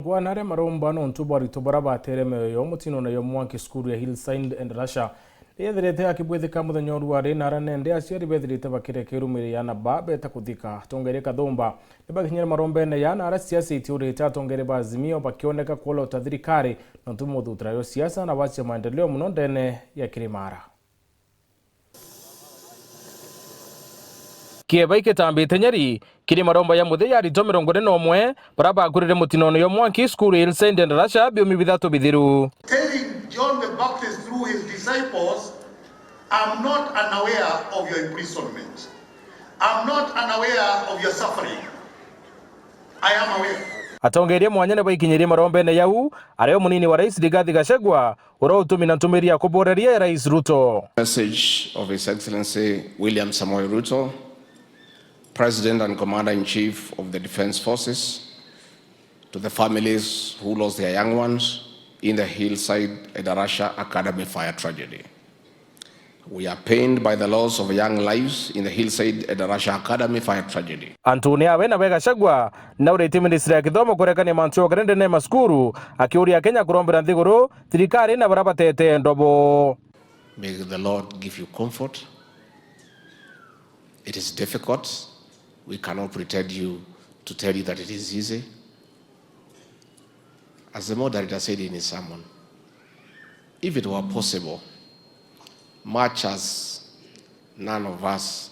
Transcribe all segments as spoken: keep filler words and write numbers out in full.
Kwa nare maromba nontu bwa aritwa bara batere mioyo mutino nayo mwanki cukuru ya Hillside Endarasha. Yethirite akibwithika muthenya uru ari nara nende aciari bethirite bakireka irumiri yana ba beta kuthika. Atongeria Kathumba nibakinyire marombene yana ara siasa itiurite atongeria ba Azimio bakioneka kuolota thirikari nontu muthutira yo siasa na wacia maendeleo muno ndene ya Kirimara. Kieba ikitambite nyeri kiri maromba ya muthia ya aritwa mirongo iri na umwe bara bakurire mutinone yo mwanki cukuru ya Hillside Endarasha biumi bithatu bithiru. Telling John the Baptist through his disciples, "I'm not unaware of your imprisonment. I'm not unaware of your suffering. I am aware." Atongeria mwanya ni baikinyirie marombene yau, ario munini wa rais Rigathi Gachagua, uria utumi na ntumiri ya kuboreria ya Rais Ruto. Message of His Excellency William Samoei Ruto, President and Commander-in-Chief of the Defence Forces, to the families who lost their young ones in the Hillside Endarasha Academy fire tragedy. We are pained by the loss of young lives in the Hillside Endarasha Academy fire tragedy. Antuni awe nawe Gachagua nauritie ministry ya kithomo kurekania mantu jogere ndene ya macukuru, akiuria Kenya kurombera nthiguru, thirikari na bara batete ndobo. May the Lord give you comfort. It is difficult. We cannot pretend you to tell you that it is easy. As the moderator said in his sermon, if it were possible, much as none of us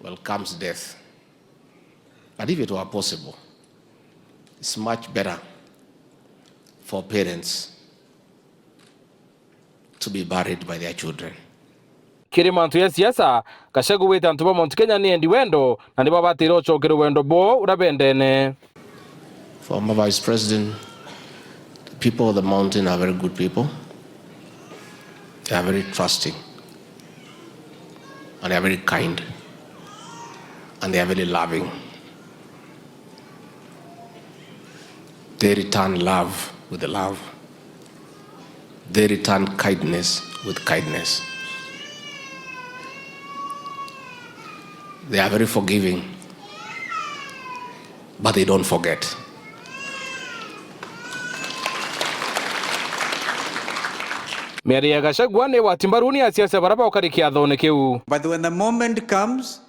welcomes death, but if it were possible, it's much better for parents to be buried by their children. Kiri mantu ya siasa, Gachagua wite antu ba Mount Kenya ni endi wendo na ni babatire ucokere wendo bwoo uria bendene. Former Vice President, the people of the mountain are very good people. They are very trusting. And they are very kind. And they are very loving. They return love with love. They return kindness with kindness. They are very forgiving, but they don't forget. Miario ya Gachagua ni wati mbaruni ya siasa bara baukari kiathone kiu. But when the moment comes,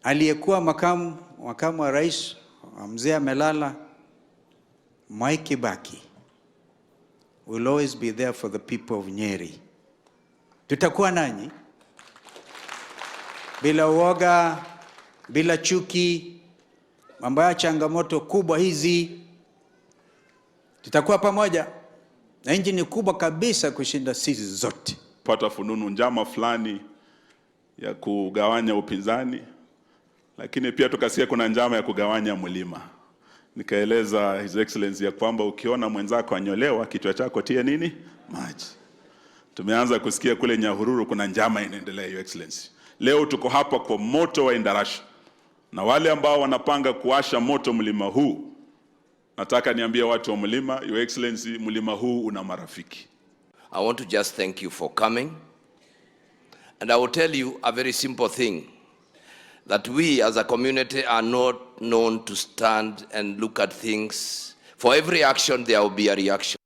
aliyekuwa makamu, makamu wa rais wa mzee amelala, Mwai Kibaki will always be there for the people of Nyeri. Tutakuwa nanyi bila uoga, bila chuki, mambo ya changamoto kubwa hizi. Tutakuwa pamoja na nchi ni kubwa kabisa kushinda sisi zote. Pata fununu njama fulani ya kugawanya upinzani, lakini pia tukasikia kuna njama ya kugawanya mlima. Nikaeleza His Excellency ya kwamba ukiona mwenzako anyolewa, kichwa chako tie nini? Maji. Tumeanza kusikia kule Nyahururu kuna njama inaendelea, Your Excellency. Leo tuko hapa kwa moto wa Endarasha. Na wale ambao wanapanga kuwasha moto mlima huu, nataka niambie watu wa mlima, Your Excellency, mlima huu una marafiki. I want to just thank you for coming. And I will tell you a very simple thing, that we as a community are not known to stand and look at things. For every action, there will be a reaction.